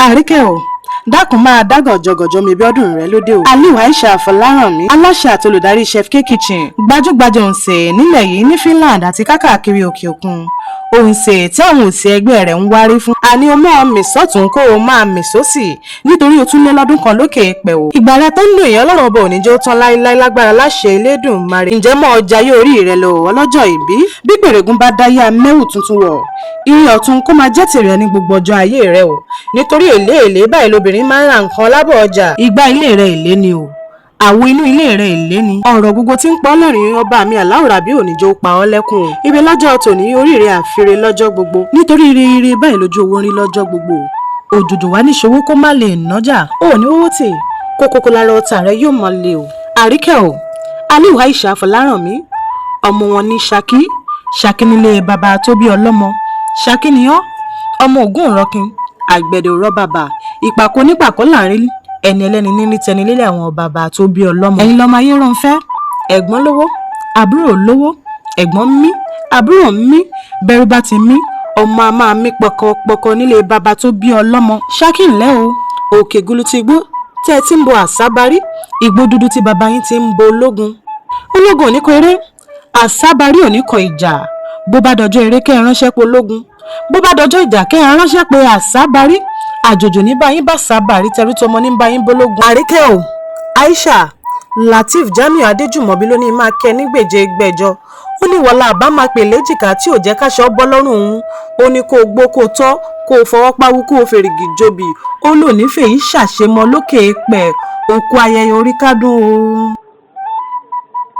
Àríkẹ́ o, dákun, máa dá gànjọgànjọ mi bí ọdún rẹ lóde o. Aliu Aisha Fọlárànmí, aláṣẹ àti olùdarí Chef K Kitchen, gbajúgbajà òǹsè nílẹ̀ yìí, ní Finland àti káàkiri òkè òkun, òǹsè tí àwọn òǹsè ẹgbẹ́ rẹ̀ ń wárí fún. Àní o máa mì sọ́tún, kó o máa mì sósì, nítorí o tún lé lọ́dún kan lókè èèpẹ̀ o. Ìgbà rẹ tó ń lò yẹn, Ọlọ́run Ọba ò ní jẹ́ ó tán láéláé lágbára láṣẹ Elédùmarè. Ǹjẹ́ mọ́ ọjà yóò rí rẹ lọ ọlọ́jọ́ ìbí? Bí gbèrègùn bá dáyé amẹ́wù tuntun wọ̀, ire ọ̀tun kó máa jẹ́ tìrẹ ní gbogbo ọjọ́ ayé rẹ o, nítorí èlé èlé báyìí lobìnrin máa ń ra nǹkan lábọ̀ ọjà. Ìgbà ilé rẹ èlé ni o, àwo inú ilé rẹ èlé ni. Ọ̀rọ̀ gbogbo tí ń pọ́ lẹ́rìn, ọba mi aláwòrán bí òníjó pa ọ́ lẹ́kùn o. Ibi lọ́jọ́ tòní, orí rẹ àfire lọ́jọ́ gbogbo, nítorí ire ire báyìí lójú owó rí lọ́jọ́ gbogbo. Òjòjò wá níṣòwò kó má lè nájà ó ní owó tì kókókó lára ọ̀tá rẹ yóò mọ̀ lé o. Àríkẹ́ o, Aliu Aisha Fọlárànmí, ọmọ wọn ní Ṣakí. Ṣakí nílé bàbá tó bí ọlọ́mọ. Ṣakí ni ọ́, ọmọ ògún òrọ́kin àgbẹ̀dẹ òrọ́ bàbà ìpàkọ́ onípàkọ́ láàrin ẹni ẹlẹ́ni ní tẹni lílẹ̀ àwọn bàbá tó bí ọlọ́mọ. Ẹ̀yin lọ́mọ ayé ránfẹ́, ẹ̀gbọ́n lówó, àbúrò lówó, ẹ̀gbọ́n mí, àbúrò mí, bẹ́rù bá ti mí, ọmọ a máa mí pọkọpọkọ nílé bàbá tó bí ọlọ́mọ. Ṣákì ńlẹ́ o, òkè gulu ti igbó tẹ́ ẹ ti ń bo àsábarí, igbó dúdú tí bàbá yín ti ń bo ológun. Ológun ò ní kọ eré, àsábarí ò ní kọ ìjà. Bó bá dọjọ́ eré, kẹ́ ẹ ránṣẹ́ pé ológun. Bó bá dọjọ́ ìjà, kẹ́ ẹ ránṣẹ́ pé àsábarí. Àjòjò ní báyìí bá sábàrí, tẹrú tọmọ ní báyìí bólógun. Àríkẹ́ o, Aisha Lateef Jamiu Adéjùmọ̀bí ló ní máa kẹ́ ní gbèjè gbẹ̀jọ. Ó ní wọlá àbá máa pè léjìká tí ò jẹ́ káṣọ bọ́ lọ́rùn òun. Ó ní kó o gbó, kó o tọ́, kó o fọwọ́ páwú, kó o fèrègì jobì. Ó lò nífẹ̀ẹ́ yìí ṣàṣemọ lókè pẹ̀ òkú ayẹyẹ orí kádùn o.